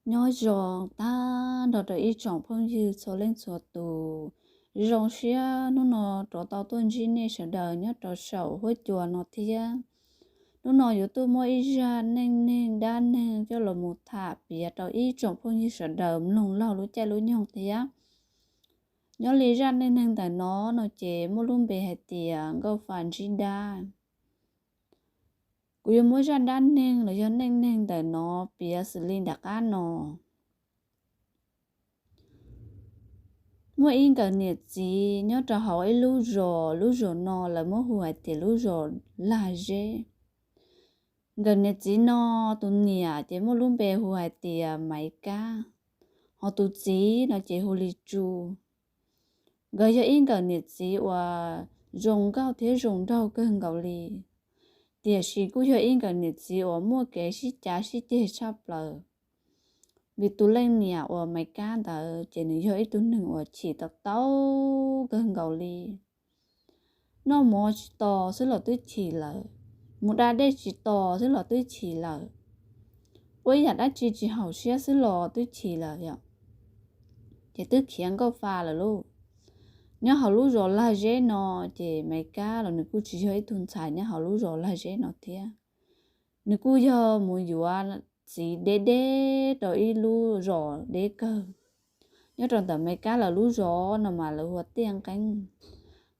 Nyob zoo tag nrho rau ib tsoom phooj ywg txhua leej txhua tus. Zoo siab hnub no rov tau tuaj ntsib nej sawv daws nyob rau saum huab cua no thiab. Hnub no yuav tuaj muab ib zaj neej neeg dab neeg coj los mus tham piav rau ib tsoom phooj ywg sawv daws mloog laug lub caij lub nyoog thiab. Nyob li zaj neej neeg ntawm no no ces muaj lub npe hais tias Nkauj Fa ntsib dab. Kuv yuav muab zaj dab neeg los yog neej neeg ntawm no piav xws li nram qab no. Muaj ib nkawm niam txiv nyob rau hauv ib lub zos, lub zos no lawv muab hu hais tias lub zos Lag Zeb. Nkawm niam txiv no tus niam ces muaj lub npe hu hais tias Maiv Kab, ho tus txiv no ces hu li Tsu. Nkawd yog ib nkawm niam txiv uas zoo nkauj thiab zoo nraug kawg nkaus li, tiam sis kuj yog ib nkawm niam txiv uas muaj kev sib cav sib ceg tshaj plaws. Vim tus leej niam uas Maiv Kab ntawd ces nws yog ib tug neeg uas chim tau taub kawg nkaus li. Noj mov tsis tos xwb los twb chim lawm, mus da dej tsis tos xwb los twb chim lawm, ua ib yam dab tsi tsis haum siab xwb los twb chim lawm yom. Ces twb khiav Nkauj Fa lawm lauj. Nyob hauv lub zos Lag Zeb no ces Maiv Kab los nws kuj tsis yog ib tug ntxhais nyob hauv lub zos Lag Zeb no thiab. Nws kuj yog mus yuav txiv deb deb rau ib lub zos deb kawg. Nyob rau ntawm Maiv Kab lawv lub zos no mas lawv hu ua Tiaj Nqeeb.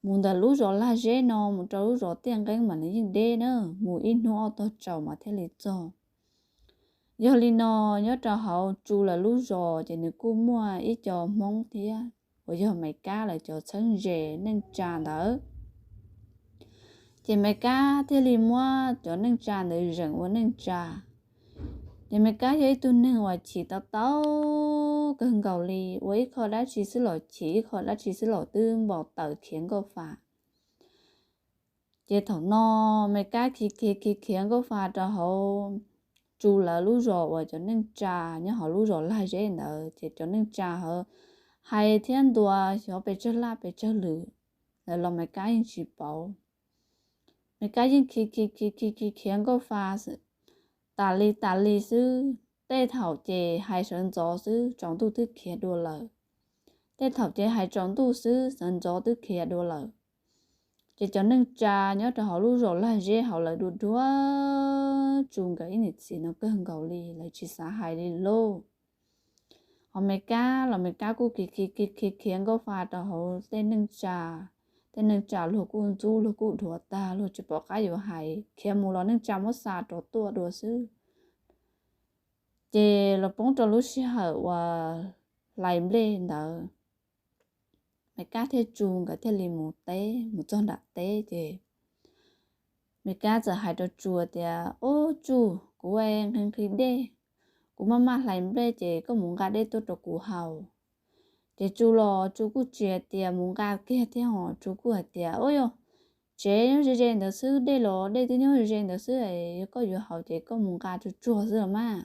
Mus ntawm lub zos Lag Zeb no mus rau lub zos Tiaj Nqeeb mas nws yeej deb na, mus ib hnub ob tog tsaus mas thiaj li txog. Yog li no, nyob rau hauv Tsu lawv lub zos ces nws kuj muaj ib co Hmoob thiab uas yog Maiv Kab lawv cov txheeb ze neej tsa ntawd. Ces Maiv Kab thiaj li muab cov neej tsa ntawd zeem ua neej tsa. Ces Maiv Kab yog ib tug neeg uas chim tau taub kawg nkaus li, ua ib qho dab tsi xwb los chim, ib qho dab tsi xwb los twb npau taws khiav Nkauj Fa. Ces thaum no Maiv Kab khiav khiav khiav khiav Nkauj Fa rau hauv Tsu lawv lub zos uas cov neej tsa nyob hauv lub zos Lag Zeb ntawd, ces cov neej tsa hauv hais thiab ntuas xyov pes tsawg laj pes tsawg lwm lawm los Maiv Kab yeej tsis pauv. Maiv Kab yeej khiav khiav khiav khiav khiav khiav Nkauj Fa tas li tas li xwb. Tej thaum ces hais sawv ntxov xwb tsaus ntuj twb khiav dua lawm, tej thaum ces hais tsaus ntuj xwb sawv ntxov twb khiav dua lawm. Ces cov neej tsa nyob rau hauv lub zos Lag Zeb hauv lawv dua dua Tsu nkawd ib niam txiv no kawg nkaus li, lawv tsis xav hais li lauj. Ho Maiv Kab los Maiv Kab kuj khiav khiav khiav khiav khiav Nkauj Fa rau hauv tej neej tsa. Tej neej tsa luag kuj ntxub luag kuj dhuav tag, luag tsis pom qab yuav hais, khiav mus los neej tsa muab xa rov tuaj dua xwb. Ces los poob rau lub sij hawm uas hlais nplej ntawd, Maiv Kab thiab Tsu nkawd thiaj li mus teb, mus txog nram teb ces Maiv Kab txawm hais rau Tsu tias, Ub Tsu, kuv nqhis nqhis dej, kuv maj maj hlais nplej ces koj mus nqa dej tuaj rau kuv haus. Ces Tsu los Tsu kuj tsis hais tias mus nqa kiag thiab ho Tsu kuj hais tias, Ub yog, tsev nyob ze ze ntawd xwb, dej los dej twb nyob ze ze ntawd xwb, yog koj yuav haus ces koj mus nqa tsuag tsuag xwb los mas,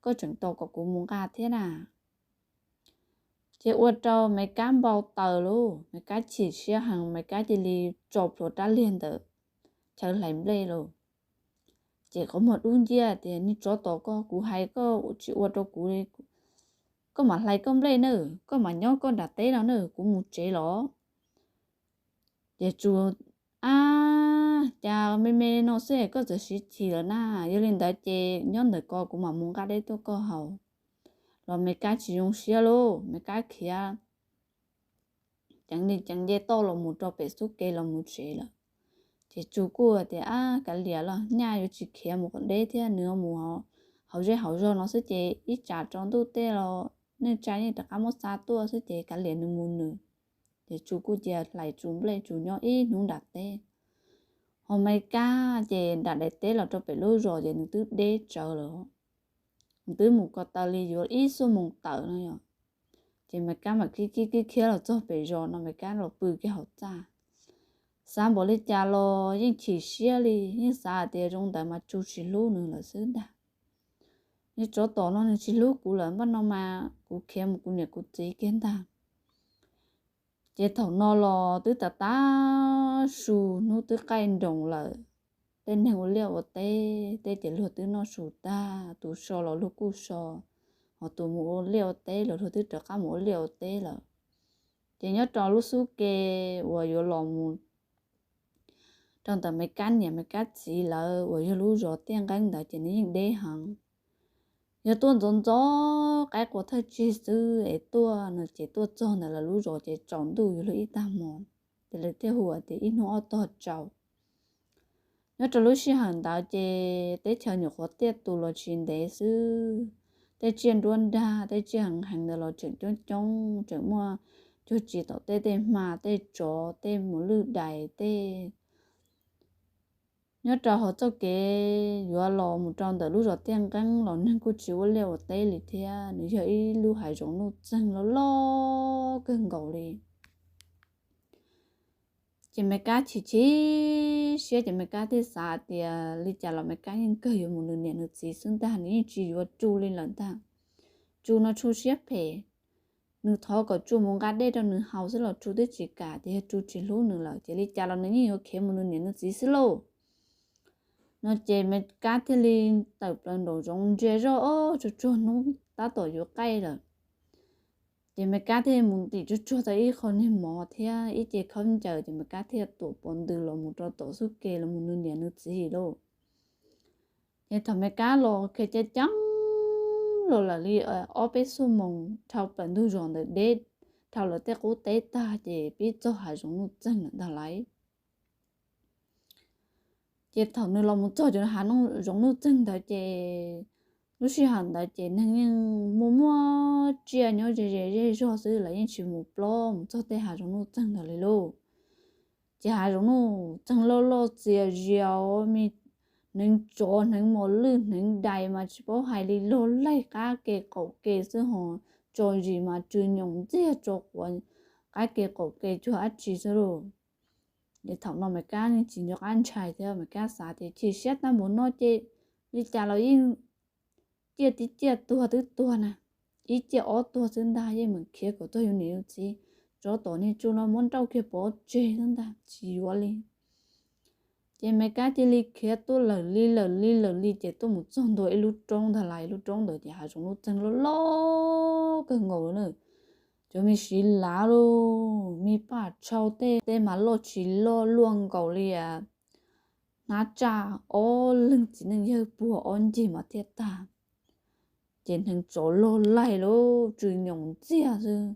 koj tseem tos kom kuv mus nqa thiab na. Ces ua rau Maiv Kab npau taws lauj, Maiv Kab chim siab heev, Maiv Kab cia li tso plhuav rab liag ntawm chaw hlais nplej lauj. Ces qhov muag dub nciab tias, Niag tsov tom koj, kuv hais koj tsis ua rau kuv, koj mam hlais koj nplej na, koj mam nyob koj nram teb no na, kuv mus tsev los. Ces Tsu, Ab, cas me me no xwb koj txawm siv chim lawm na, yog li ntawd ces nyob ntawm ko kuv mam mus nqa dej tuaj koj haus. Los Maiv Kab tsis zoo siab lauj, Maiv Kab khiav ceev li ceev nce toj los mus rau pem xub ke los mus tsev lawm. Ces Tsu kuj tias, Ab, kav liam los nyaj yuav tsis khiav mus kom deb thiab, nws mus haus zej haus zog no xwb ces ib tsam tsaus ntuj tej los neej tsa yeej rov qab muab xa tuaj xwb ces kav liam nws mus nws. Ces Tsu kuj cia hlais Tsu nplej, Tsu nyob ib hnub nram teb. Ho Maiv Kab ces nram daim teb los rau pem lub zos ces nws twb deb tsawv lawm, nws twb mus ko taw li yuav ib xuab moos tawm no yom. Ces Maiv Kab mam khiav khiav khiav khiav los txog pem zos no, Maiv Kab los pw kiag hauv txaj. Xav npaum li cas los yeej chim siab li, yeej xav hais tias zoo ntawd mas Tsu tsis hlub nws lawm xwb ntag. Niag tsov tom no nws tsis hlub kuv lawm, npaj no mas kuv khiav mus kuv niam kuv txiv kiag ntag. Ces thaum no los twb tav tav su, hnub twb qaij nroos lawm. Tej neeg ua liaj ua teb, tej ces luag twb noj su tag, tus so los luag kuj so, tus mus ua liaj ua teb, lawv luag twb rov qab mus ua liaj ua teb lawm. Ces nyob rau lub xub ke uas yuav los mus rau ntawm Maiv Kab niam Maiv Kab txiv lawv uas yog lub zos Tiaj Nqeeb ntawd ces nws yeej deb heev. Yog tuaj ntxov ntxov qaib qua thawj tsig xwb es tuaj no ces tuaj txog ntawm lawv lub zos ces tsaus ntuj yuav luag ib tag hmo, ces lawv thiaj hu tias ib hnub ob tog tsaus. Nyob rau lub sij hawm ntawd ces teb chaws nyuam qhuav tiaj tus los tsis ntev xwb, tej tsiaj nruab nrag tej tsiaj heev heev ntawd los tseem coob coob, tseem muaj cuag tsis tom tej, tej hma, tej tsov, tej mos lwj dais, tej nyob rau hauv txoj kev yuav los mus rau ntawm lub zos Tiaj Nqeeb los neeg kuj tsis ua liaj ua teb li thiab, nws yog ib lub hav zoov nuj txeeg loj loj kawg nkaus li. Ces Maiv Kab chim chim siab ces Maiv Kab thiaj xav tias li cas los Maiv Kab yeej kawg yuav mus nws niam nws txiv xwb ntag, nws yeej tsis yuav Tsu li lawm ntag. Tsu no tshuav siab phem, nws thov kom Tsu mus nqa dej rau nws haus xwb los Tsu twb tsis kam, ces yog Tsu tsis hlub nws lawm ces li cas los nws yeej yuav khiav mus nws niam nws txiv xwb lauj. No ces Maiv Kab thiaj li tawm plaws nraum zoov ntsia zoj, tsuag tsuag hnub tab tom yuav qaij lawm. Ces Maiv Kab thiaj mus ntim tsuag tsuag tau ib qho niag mov thiab ib ce khaub ncaws, ces Maiv Kab thiaj tuam pov ntws los mus rau tom xub ke los mus nws niam nws txiv lauj. Ces thaum Maiv Kab los khiav ceev ceev los lawm li ob peb xuab moos dhau plaws ntug zos ntawd deb, dhau lawv tej qub teb tag ces pib txog hav zoov nuj txeeg lawm ntag lauj. Ces thaum nws los mus txog cov hav zoov nuj txeeg ntawd ces lub sij hawm ntawd ces neeg yeej muaj muaj tsiaj nyob ze ze zej zog xwb, lawv yeej tsis mus plob mus txog tej hav zoov nuj txeeg ntawd li lauj. Ces hav zoov nuj txeeg loj loj txias zias, hneev tsov hneev mos lwj hneev dais mas tsis paub hais li, log laig qab ke qaum ke xwb ho, tso zis mas tsw nyoos ntxiag tso quav qab ke qaum ke cuag dab tsi xwb lauj. Ces thaum no Maiv Kab yeej tsis nco qab ntshai thiab, Maiv Kab xav tias chim siab tag npaum no ces li cas los yeej ciaj tib ciaj tuag twb tuag na, ib ciaj ob tuag xwb ntag, yeej meem khiav kom txog yus niam yus txiv, tsov tom niag Tsu no muab nrauj kiag pov tseg xwb ntag, tsis yuav li. Ces Maiv Kab cia li khiav tuaj lawm li lawm li lawm li ces tuaj mus txog ntua ib lub roob ntag lauj, lub roob ntawd ces hav zoov nuj txeeg loj loj kawg nkaus na. Cov me siv lav lauj, me paj tshau tej, tej mas loj tsis loj, luaj nkaus li hnab tsaj, ob leeg txiv neej yawg puag ob ncig mas thiaj tag. Ces hneev tsov log laig lauj, tsw nyoos ntxiag xwb.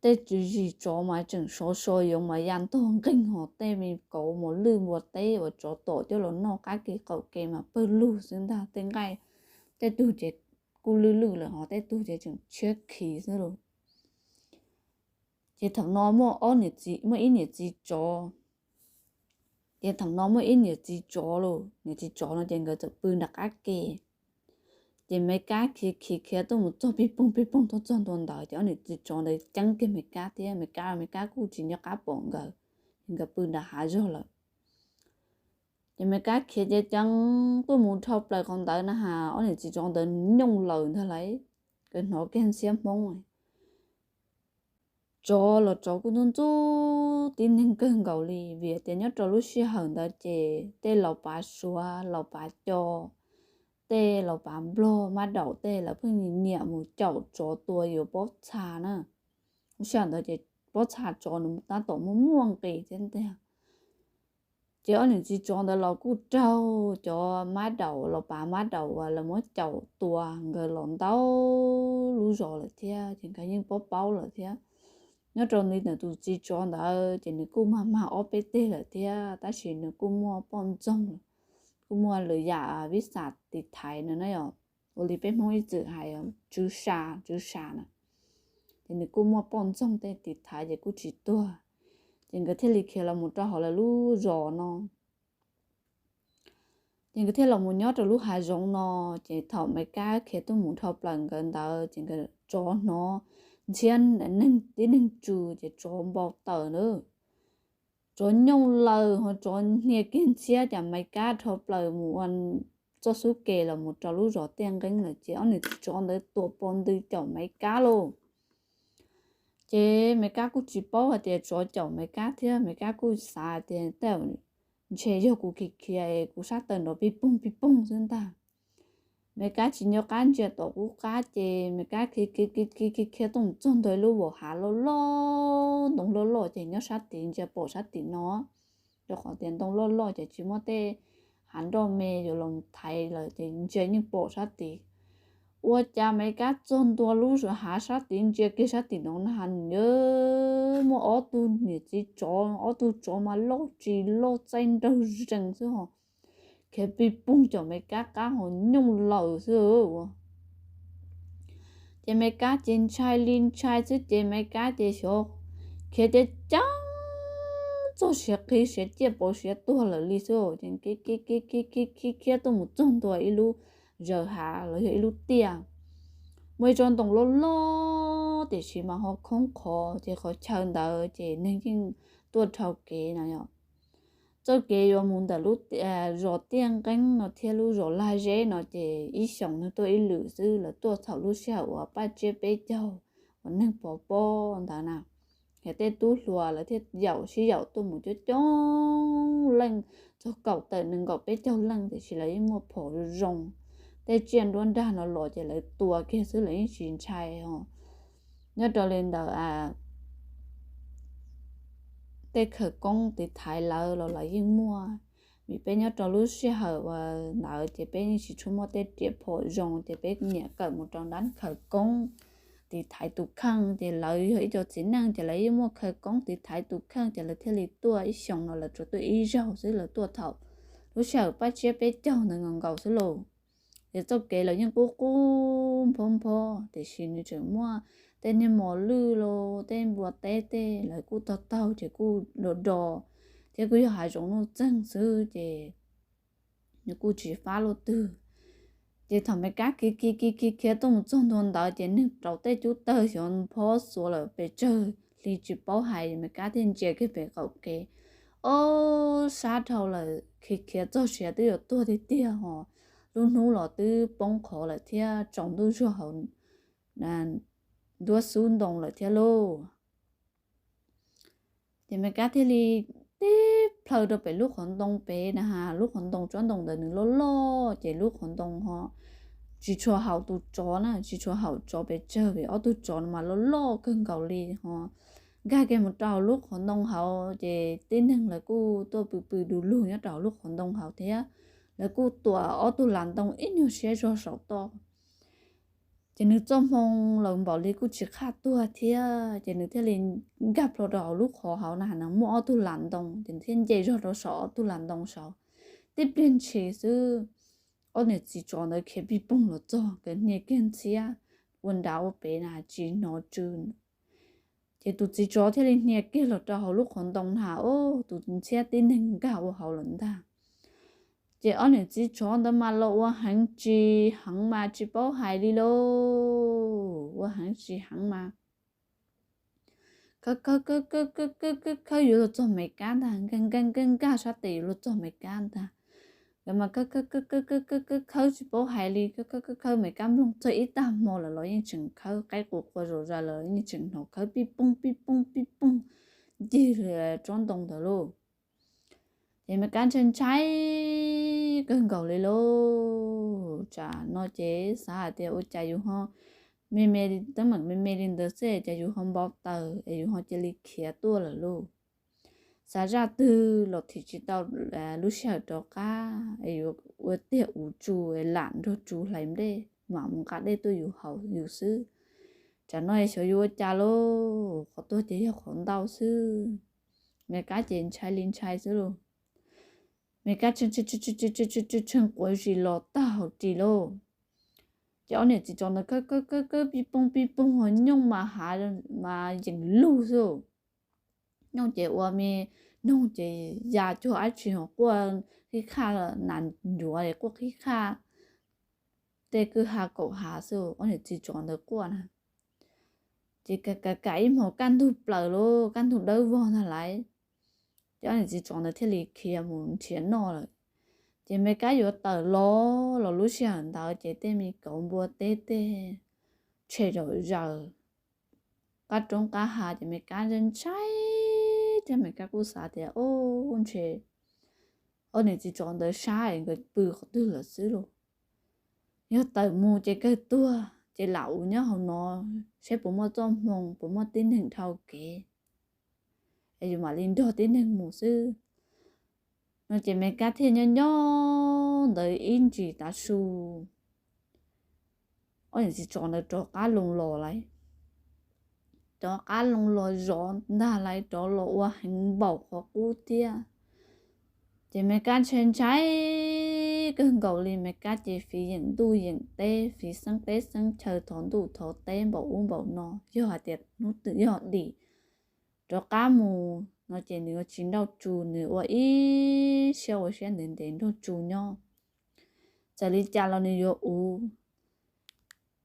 Tej tsw zis tsov mas tseem sov so yoov mas ya ntog nqeeg, ho tej me kauv mos lwj npua teb uas tsov tom coj los noj qab ke qaum ke mas pawg lug xwb ntag, tej nqaij tej tug ces kuj lwj lwj lawm ho tej tug ces tseem tshiab khiv xwb lauj. Ces thaum no muaj ob niam txiv, muaj ib niam txiv tsov. Ces thaum no muaj ib niam txiv tsov lauj, niam txiv tsov no ces nkawd txawm pw nram qab ke. Ces Maiv Kab khiav khiav khiav tuaj mus txog pig poog pig poog tuaj txog ntua ntawd ces ob niam txiv tsov ntawd ceeb kiag Maiv Kab thiab, Maiv Kab, Maiv Kab kuj tsis nco qab pom nkawd, nkawd pw nram hav zog lawm. Ces Maiv Kab khiav ceev ceev tuaj mus dhau plaws qhov ntawd na has, ob niam txiv tsov ntawd nyooj lawm ntag lauj. Nkawd hnov kiag ntxhiab Hmoob, tsov los tsov kuj ntxub ntxub tib neeg kawg nkaus li, vim tias nyob rau lub sij hawm ntawd ces tej laus pav Suav, laus pav Co, tej laus pav Nplog, mab daum tej lawv pheej nyiam mus caum tsov tua yuav pob txha na. Lub sij hawm ntawd ces pob txha tsov nws tab tom muaj muaj nqis thiab ntag. Ces ob niam txiv tsov ntawd los kuj raug cov mab daum, laus pav mab daum uas lawv muab caum tua nkawd los ntau lub zos lawm thiab, ces nkawd yeej paub paub lawm thiab. Nyob rau nws tus txiv tsov ntawd ces nws kuj mag mag ob peb teg lawm thiab, tab sis nws kuj muaj poj ntxoog, kuj muaj lwm yam vib xam tiv thaiv no na yom, ua li peb Hmoob ib txwm hais tswv sa, tswv sa na. Ces nws kuj muaj poj ntxoog tej tiv thaiv ces kuj tsis tuag. Ces nkawd thiaj li khiav los mus rau hauv lawv lub zos no. Ces nkawd thiaj los mus nyob rau lub hav zoov no. Ces thaum Maiv Kab khiav tuaj mus dhau plaws nkawd ntawd ces nkawd tsov hnov ntxhiab neeg tib neeg tsw ces tsov npau taws na. Tsov nyooj lawm ho tsov hnia kiag ntxhiab, cas Maiv Kab dhau plaws mus ua txoj xub ke los mus rau lub zos Tiaj Nqeeb lawm ces ob niam txiv tsov ntawd tuam pov ntws caum Maiv Kab lauj. Ces Maiv Kab kuj tsis paub hais tias tsov caum Maiv Kab thiab, Maiv Kab kuj xav tias tej zaum ntshe yog kuv khiav khiav es kuv sab taw nrov pig poog pig poog xwb ntag. Mes Kab tsis nco qab ntsia tom qub qab ces Mes Kab khiav khiav khiav khiav khiav tuaj mus txog ntua ib lub vos hav loj loj, ntoo loj loj ces nyob sab tid ntsia pom sab tim no, rau qhov tias ntoo loj loj ces tsis muaj tej hav nroj me yuav los thaiv lawm ces ntsia yeej pom sab tid. Ua cas Mes Kab txog ntua lub hav sab tid ntsia kiag sab tim no na has, muaj ob tug niam txiv tsov, ob tug tsov mas loj tsis loj txaij nraug zees xwb ho, khiav pij poog caum Mes Kab qab ho nyooj lawm xwb ua. Ces Mes Kab ces ntshai li ntshai xwb ces Mes Kab ces xyov khiav ceev ceev txog siav qhi siav ciaj pauv siav tuag lawm li xwb ces khiav khiav khiav khiav khiav khiav tuaj mus txog ntua ib lub zaws hav los yog ib lub tiaj, muaj ib tsob ntoo loj loj tiam sis mas ho khoob qhov ces qhov chaw ntawd ces neeg yeej tuaj dhau kev no yom. Txoj kev yuav mus ntawm lub zos Tiaj Nqeeb no thiab lub zos Lag Zeb no ces ib xyoos neeg tuaj ib lwm xwb, lawv tuaj thaum lub sij hawm uas paj tsiab peb caug uas neeg pov pob ntawd na. Yog tej tub hluas lawv thiaj yaum sib yaum tuaj mus coob coob leej, txog kaum tawm nees nkaum peb caug leej tiam sis lawv yeej muaj phom zoo, tej tsiaj nruab nrag no los ces lawv tua kiag xwb lawv yeej tsis ntshai os. Nyob rau li ntawd tej khawv koob tiv thaiv lawv los lawv yeej muaj, vim peb nyob rau lub sij hawm uas ntawd ces peb yeej tsis tshua muaj tej riam phom zoo ces peb nyiam kawm mus rau nrab khawv koob tiv thaiv tus kheej ces lawv yog ib co txiv neej ces lawv yeej muaj khawv koob tiv thaiv tus kheej ces lawv thiaj li tuaj ib xyoos no lawv tsuas tuaj ib zaug xwb, lawv tuaj thaum lub sij hawm paj tsiab peb caug ntawd nkaus nkaus xwb lauj. Ces txoj kev los yeej qub qub nphob nphob tiam sis nws tseem muaj tej niag mos lwj los tej npua teb tej lawv kuj taug taug ces kuj do do thiab kuj yog hav zoov nuj txeeg xwb ces nws kuj tsis fab luaj twg. Ces thaum Mes Kab khiav khiav khiav khiav khiav tuaj mus txog ntua ntawd ces neeg rauv tej cub tawg xyov nphob xuav lawm pes tsawg hli tsis paub hais, Mes Kab thiaj ntsia kiag pem qaum kev, ob sab dhau lawm khiav khiav txog siav twb yuav tuag tiag tiag ho, lub hnub los twb poob qho lawm thiab tsaus ntuj zuag hauv nruab xub ntoo lawm thiab lauj. Ces Mes Kab thiaj li tib plhaw rau pem lub qhov ntoo pem na has, lub qhov ntoo tsob ntoo ntawd nws loj loj ces lub qhov ntoo ho tsis tshua haum tus tsov na, tsis tshua haum tsov pes tsawg vim ob tug tsov no mas loj loj kawg nkaus li ho. Nkag kiag mus rau hauv lub qhov ntoo hauv ces tib neeg lawv kuj tuaj pw pw du lug nyob rau hauv lub qhov ntoo hauv thiab lawv kuj tuam ob tug las ntoo ib nyuag siab zog saum toj. Ces nws txoj hmoo laus npaum li kuj tsis qhaj tuag thiab ces nws thiaj li nkag plho rau hauv lub qhov hauv na has, nws muaj ob tug las ntoo ces nws thiaj nce zog rau saum ob tug las ntoo saud. Tib pliag ntshis xwb, ob niam txiv tsov ntawd khiav pij poog los txog, nkawd hnia kiag ntxhiab ua nrad ua pem na tsis hnov tsw. Ces tus txiv tsov thiaj li hnia kiag los rau hauv lub qhov ntoo na has, tus ntxhiab tib neeg nkag ua hauv lawm ntag. Ces ob niam txiv tsov ntawd mas los ua heev tsis heev mas tsis paub hais li lauj, ua heev tsis heev mas khawb khawb khawb khawb khawb khawb yuav luag txog Mes Kab ntag, nkag nkag nkag nkag sab tes yuav luag txog Mes Kab ntag. Nkawd mas khawb khawb khawb khawb khawb khawb khawb tsis paub hais li, khawb khawb khawb khawb Mes Kab mloog txog ib tag hmo lawm los yeej tseem khawb, qaib qus qua zom zaws lawm yeej tseem hnov khawb pij poog pij poog pij poog ncig tsob ntoo ntawd lauj. Ces Mes Kab ntshai ntshai kawg nkaus li lauj. Tsam no ces xav hais tias ua cas yus ho me me, teeb meem me me li ntawd xwb cas yus ho npau taws es yus ho cia li khiav tuaj lawm lauj. Xav zaj twg los thim tsis tau lub sij hawm rov qab es yuav ua tiag uv tsu, lam nrog tsu hlais nplej mam mus nqa dej tuaj yus haus yus xwb. Tsam no xyov yuav ua cas lauj, qhov tuag ces yog qhov ntau xwb. Mes Kab ces ntshai li ntshai xwb lauj. Mes Kab tshee quav zis los tag hauv ris lauj. Ces ob niam txiv tsov ntawd khawb khawb khawb khawb pij poog pij poog ho nyooj mas hav mas yeem lug xwb. Nyooj ces ua me noog ces ya cuag dab tsi ho quaj qhib qhaj, nas ncuav quaj qhib qhaj, tej kwj ha kaum hav xwb ob niam txiv tsov ntawd quaj na. Ces kam kam kam ib hmos kaj ntug plaws lauj, kaj ntug dawb vog ntag lauj. Ces ob niam txiv tsov ntawd thiaj li khiav mus nrhiav noj lawm. Ces Mes Kab yuav tawm los los lub sij hawm ntawd ces tej me kauv npua teb tej tshem zom zaws qab roob qab hav ces Mes Kab ntshai ntshai thiab Mes Kab kuj xav tias, o, ntshe ob niam txiv tsov ntawd sab es nkawd pw qhov twg lawm xwb lauj. yog tawm mus ces kawg tuag, ces lam ua nyob hauv no saib puas muaj txoj hmoo, puas muaj tib neeg dhau kev, es yus mam li nrog tib neeg mus xwb. No ces Mes Kab thiaj nyob nyob ntawd ib ntsis tav su, ob niam txiv tsov ntawd rov qab loo los lawm. Rov qab loo los zov ntag lawm, rov los ua heev npaum qhov qub thiab. Ces Mes Kab ntshai ntshai kawg nkaus li, Mes Kab ces fiv yeem ntuj yeem teb, fiv xeeb teb xeeb chaw, thov ntuj thov teb npaum ub npaum no, yog hais tias hnub twg yog dim rov qab mus no ces nws yuav tsis nrauj tsu, nws ua ib siab ua siab ntev ntev nrauj tsu nyob. Txawm li cas los nws yuav ua,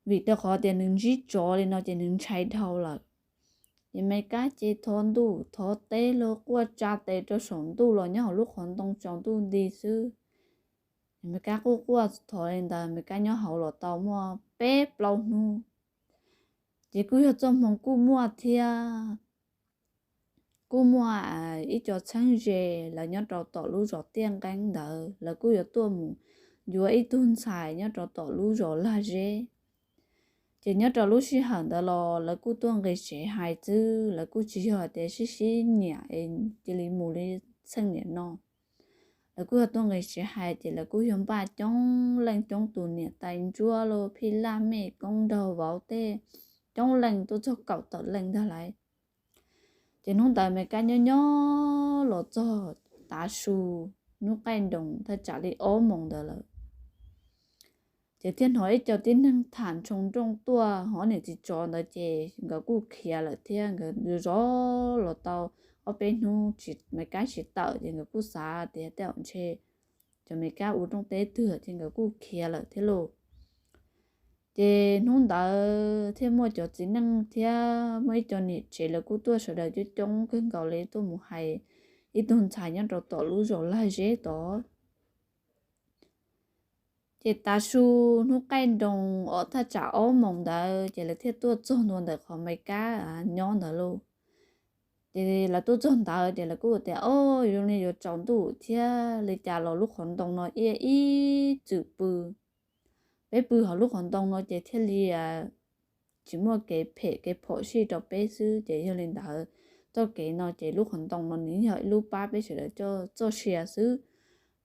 vim rau qhov tias nws ntsib tsov li no ces nws ntshai dhau lawm. Ces Mes Kab ces thov ntuj thov teb los quaj tsa tes rau saum ntuj los nyob hauv lub qhov ntoo tsaus ntuj nti xwb. Ces Mes Kab quaj quaj thov li ntawd, Mes Kab nyob hauv los tau muaj peb plaub hnub. Ces kuj yog txoj hmoo kuj muaj thiab, kuj muaj ib co txheeb ze lawv nyob rau tom lub zos Tiaj Nqeeb ntawd, lawv kuj yuav tuaj mus yuav ib tug ntxhais nyob rau tom lub zos Lag Zeb. Ces nyob rau lub sij hawm ntawd los lawv kuj tuaj nqis tsev hais xwb, lawv kuj tsis yog hais tias sib sib nyiam es cia li mus li txheej niam no. Lawv kuj yog tuaj nqis tsev hais ces lawv kuj yog npaj coob leej coob tus niam tais ntsuab los phij laj mej koob nraug vauv tej, coob leej tuaj txog kaum tawm leej ntag lauj. Ces hnub ntawd Mes Kab nyob nyob los txog tav su, hnub qaij nroos thaj tsam li ob moos ntawd lawm. Ces thiaj hnov ib co tib neeg tham ntshoo nrooj tuaj, ho ob niam txiv tsov ntawd ces nkawd kuj khiav lawm thiab, nkawd zov los tau ob peb hnub Mes Kab tsis tawm ces nkawd kuj xav tias tej zaum ntshe cov Mes Kab ua rooj teb twg ces nkawd kuj khiav lawm thiab lauj. Ces hnub ntawd thiaj muaj cov txiv neej thiab muaj ib co niam tsev lawv kuj tuaj sawv daws coob coob kawg nkaus li tuaj mus hais ib tug ntxhais nyob rau tom lub zos Lag Zeb tod. Ces tav su hnub qaij nroos os thaj tsam ob moos ntawd ces lawv thiaj tuaj txog ntua ntawm qhov Mes Kab nyob ntawd lauj. Ces lawv tuaj txog ntawd ces lawv kuj tias, o, zoo li yuav tsaus ntuj thiab, li cas los lub qhov ntoo no iab ib txwm pw. Peb pw hauv lub qhov ntoo no ces thiaj li tsis muaj kev phem kev phom sij rau peb xwb. Ces yog li ntawd, txoj kev no ces lub qhov ntoo no nws yog ib lub pab peb sawv daws coj txoj sia xwb,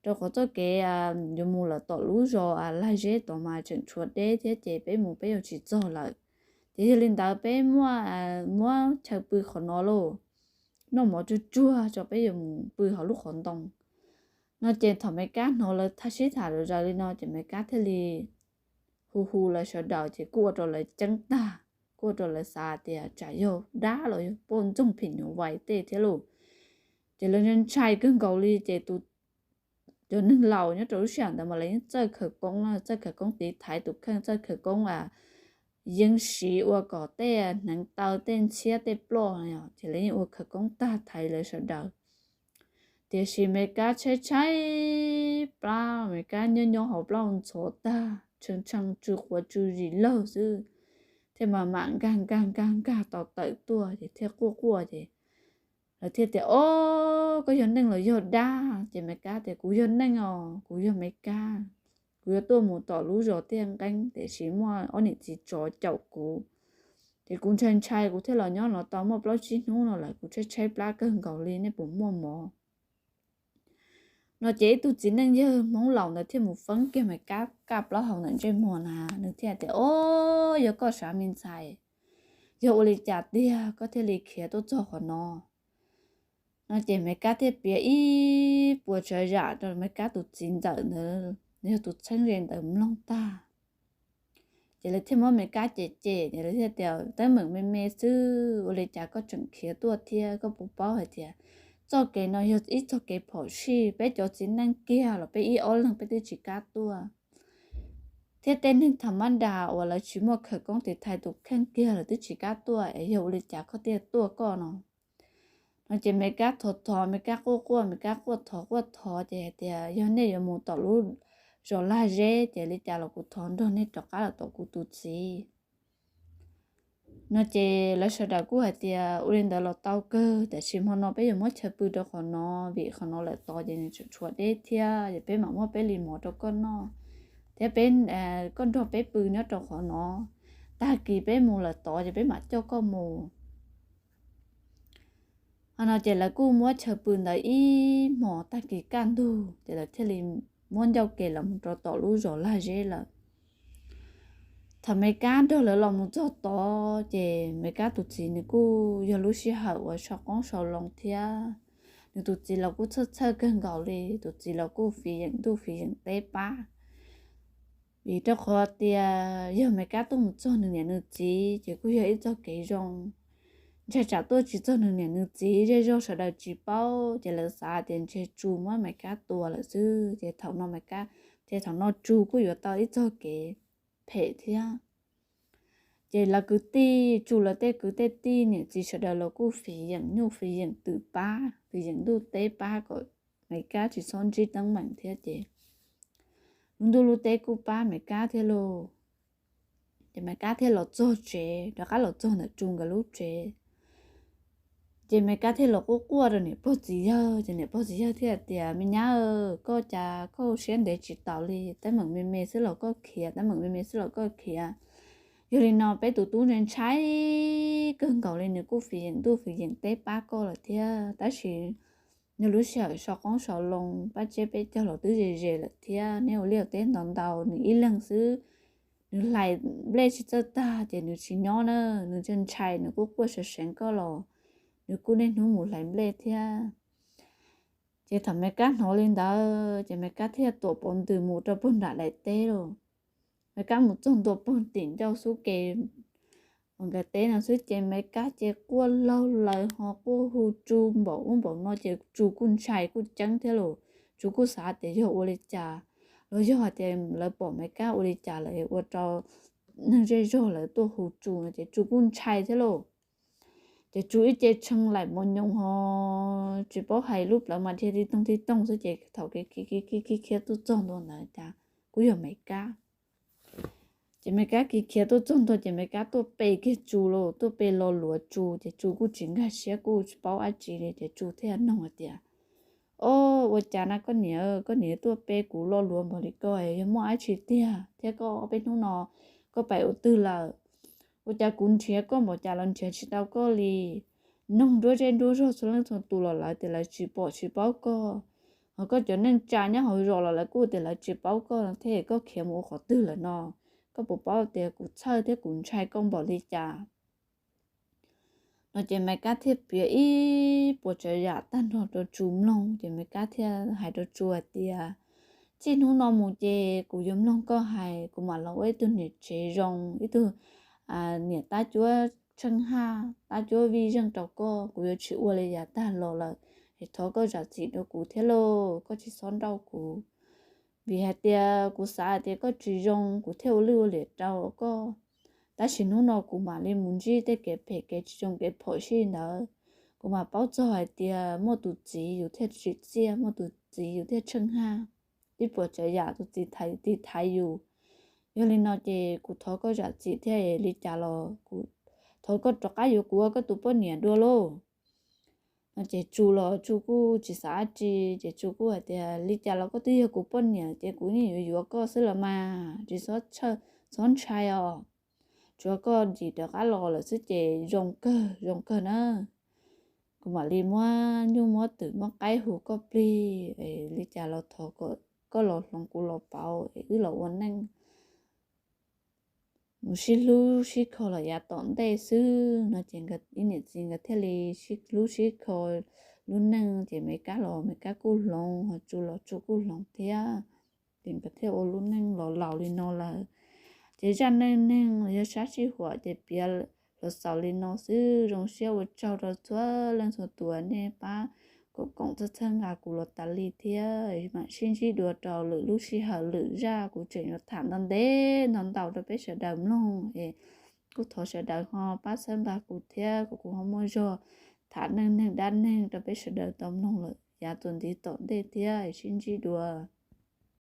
rau qhov txoj kev yuav mus lawm tom lub zos Lag Zeb tod mas tseem tshuav deb thiab ces peb mus peb yuav tsis txog lawm. Ces yog li ntawd peb muab, muab chaw pw qhov no lauj, noj mov tsuag tsuag tso peb yuav mus pw hauv lub qhov ntoo. No ces thaum Mes Kab hnov lawv sib tham zom zaws li no ces Mes Kab thiaj li hu hu lawv sawv daws ces kuj ua rau lawv ceeb tag, kuj ua rau lawv xav tias tsam yog dab los yog poj ntxoog phim nyuj vais tej thiab lauj. Ces lawv ntshai kawg nkaus li ces tus, cov neeg laus nyob rau lub sij hawm ntawd mas lawv yeej txawj khawv koob, txawj khawv koob tiv thaiv tus kheej, txawj khawv koob yeeb siv ua kom tej hneev taw tej ntxhiab tej ploj, ces lawv yeej ua khawv koob tag thaiv lawv sawv daws. Tiam sis Mes Kab tshaib tshaib plab, Mes Kab nyob nyob hauv plaub ntxhov tag, tshee tshee tsw quav tsw zis lawg xwb, thiaj mam mam nkag nkag nkag nkag tau tawm tuaj ces thiaj quaj quaj ces lawv thiaj tias, o, koj yog neeg los yog dab? Ces Mes Kab tias, kuv yog neeg os, kuv yog Mes Kab, kuv yuav tuaj mus tom lub zos Tiaj Nqeeb tiam sis muaj ob niam txiv tsov caum kuv, ces kuv ntshai ntshai kuv thiaj los nyob no tau muaj plaub tsib hnub no lawm, kuv tshaib tshaib plab kawg nkaus li, nej puas muaj mov? No ces ib tug txiv neej yawg Hmoob laus ntawd thiaj mus feeb kiag Mes Kab kaj plaub hau ntawm ntsej muag na, nws thiaj tias, o, yog koj sav me ntxhais, yog ua li cas tiag koj thiaj li khiav tuaj txog qhov no? No ces Mes Kab thiaj piav ib puas tsav zam rau Mes Kab tus txiv ntxawm ntawd, yog tus txheeb ze ntawd mloog tag. Ces lawv thiaj muab Mes Kab cem cem, ces lawv thiaj tias, teeb meem me me xwb, ua li cas koj tseem khiav tuaj thiab? Koj puas paub hais tias txoj kev no yog ib txoj kev phom sij, peb cov txiv neej kiag los peb ib ob leeg peb twb tsis kam tuaj, thiab tej neeg tham mab nras uas lawv tsis muaj khawv koob tiv thaiv tus kheej kiag lawv twb tsis kam tuaj, es yog ua li cas koj thiaj tuaj koj no? No ces Mes Kab thov thov, Mes Kab quaj quaj, Mes Kab quaj thov quaj thov ces hais tias, yog nej yuav mus tom lub zos Lag Zeb ces li cas los kuv thov nrog nej rov qab los tom kuv tus txiv. No ces lawv sawv daws kuj hais tias, ua li ntawd los tau kawg, tiam sis hmo no peb yuav muab chaw pw rau qhov no, vim qhov no lawm tod ces nws tseem tshuav deb thiab, es peb mam muab peb li mov rau koj noj. thiab peb, koj nrog peb pw nyob rau qhov no, tag kis peb mus lawm tod ces peb mam coj koj mus. Ho no ces lawv kuj muab chaw pw ntawd ib hmos, tag kis kaj ntug ces lawv thiaj li muab ncauj kev los mus rau tom lub zos Lag Zeb lawm. Thaum Mes Kab nrog lawv los mus txog tod ces Mes Kab tus txiv nws kuj yog lub sij hawm uas sau qoob sau loo thiab, nws tus txiv los kuj txhawj txhawj kawg nkaus li, tus txiv los kuj fiv yeem ntuj fiv yeem teb pab. Vim rau qhov tias yog Mes Kab tuaj mus txog nws niam nws txiv ces kuj yog ib txoj kev zoo. Ntshai tsam tuaj tsis txog nws niam nws txiv, zej zog sawv daws tsis paub ces lawv xav tias ntshe Tsu muab Mes Kab tua lawm xwb, ces thaum no Mes Kab, ces thaum no Tsu kuj yuav tau ib txoj kev phem thiab. Ces lawv kwv tij, Tsu lawv tej kwv tej tij niam txiv sawv daws los kuj fiv yeem nyuj fiv yeem twm pab, fiv yeem ntuj teb pab kom Mes Kab tsis txhob ntsib teeb meem thiab ces lub ntuj lub teb kuj pab Mes Kab thiab lauj. Ces Mes Kab thiaj los txog tsev, rov qab los txog ntawm Tsu nkawd lub tsev. Ces Mes Kab thiaj los quaj quaj rau niam pog txiv yawg, ces niam pog txiv yawg thiaj tias, Me nyab, koj cas koj siab ntev tsis taus li, teeb meem me me xwb los koj khiav, teeb meem me me xwb los koj khiav. Yog li no peb tus tub ntshai ntshai kawg nkaus li, nws kuj fiv yeem ntuj fiv yeem teb pab koj lawm thiab, tab sis nws lub sij hawm sau qoob sau loo pab tsiab peb caug los twb ze ze lawm thiab, neb ua liaj ua teb ntau ntau, nws ib leeg xwb, nws hlais nplej tsis txawj tag ces nws tsis nyob na, nws ntshai ntshai, nws kuj quaj seev seev koj los nws kuj niaj hnub mus hlais nplej thiab. Ces thaum Mes Kab hnov li ntawd ces Mes Kab thiaj tuam pov ntws mus rau puag nram daim teb lauj. Mes Kab mus txog ntua puag tim ncauj xub ke uas nkawd teb no xwb ces Mes Kab ces quaj laug laws ho quaj hu Tsu npaum ub npaum no ces Tsu kuj ntshai kuj ceeb thiab lauj. Tsu kuj xav tias yog ua li cas, los yog hais tias lawv pom Mes Kab ua li cas lawm ua rau neeg zej zog lawv tuaj hu Tsu no ces Tsu kuj ntshai thiab lauj. Ces Tsu ib ce tshee laim mos nyoos ho tsis paub hais, lub plawv mas dhia tib toog tib toog xwb ces thaum khiav khiav tuaj txog ntua ntawd cas kuj yog Mes Kab. Ces Mes Kab khiav khiav tuaj txog ntua ces Mes Kab tuaj pe kiag Tsu lauj, tuaj pe lo luav Tsu ces Tsu kuj tsis nkag siab kuj tsis paub dab tsi li ces Tsu thiaj noog hais tias, O, ua cas na koj niam, koj niam tuaj pe kuv lo luav npaum li ko, yog muaj dab tsi tiag thiab koj ob peb hnub no koj pais ua twg lawm? Ua cas kuv nrhiav koj npaum cas los nrhiav tsis tau koj li. Noog nruab zej nruab zog txhua leej txhua tus los lawv tias lawv tsis pom tsis paub koj. Ho koj cov neej tsa nyob hauv zos los lawv kuj tias lawv tsis paub koj thiab, koj khiav mus ua qhov twg lawm no? Koj puas paub tias kuv txhawj thiab kuv ntshai koj npaum li cas? No ces Mes Kab thiaj piav ib puas tsav yam tag nrho rau Tsu mloog ces Mes Kab thiaj hais rau Tsu hais tias, Txij hnub no mus ces kuv yuav mloog koj hais, kuv mam los ua ib tug niam tsev zoo, ib tug niam tab cuab tsheej haj tab cuab vij zeej rau koj, kuv yuav tsis ua li yav tag los lawm. Es thov koj zam txim rau kuv thiab lauj, koj tsis txhob nrauj kuv. Vim hais tias kuv xav hais tias koj tsis zoo kuv thiaj ua lwj ua liam rau koj. Tab sis hnub no kuv mam li mus ntsib tej kev phem kev tsis zoo kev phom sij ntawd, kuv mam paub txog hais tias muaj tus txiv yus thiaj tsim txiaj, muaj tus txiv yus thiaj tsheej haj. Ib puas tsav yam tus txiv tiv thaiv yus. Yog li no ces kuv thov koj zam txim thiab, li cas los kuv thov koj rov qab yuav kuv ua koj tus poj niam dua lauj. No ces Tsu los Tsu kuj tsis xav dab tsi ces Tsu kuj hais tias, Li cas los koj twb yog kuv poj niam ces kuv yeej yuav yuav koj xwb los mas, tsis txhob ntshai os. Tsuav koj dim rov qab los lawm xwb ces zoo kawg zoo kawg na. Kuv mam li muab nyuj muab twm muab qaib hu koj plig, li cas los thov kom koj los hloov kuv los pauv es wb los ua neej mus sib hlub sib kho los yav tom ntej xwb. No ces ib niam txiv nkawd thiaj li sib hlub sib kho lub neej ces Mes Kab los Mes Kab kuj hloov, ho Tsu los Tsu kuj hloov thiab. Ces nkawd thiaj ua lub neej los laus li no lawm. Ces zaj neej neeg los yog sab sij huam ces piav los xaus li no xwb. Zoo siab ua tsaug rau txhua leej txhua tus nej pab koom koom txhawb txhawb nqa kuv los tas li thiab. Mam sib ntsib dua rau lwm lub sij hawm lwm zaj kuv tseem yuav tham ntau ntev ntau ntau rau peb sawv daws mloog es kuj thov sawv daws ho pab txhawb nqa kuv thiab kom kuv ho muaj zog tham neej neeg dab neeg rau peb sawv daws tau mloog lawm yav txuas ntxiv tom ntej thiab. Sib ntsib dua.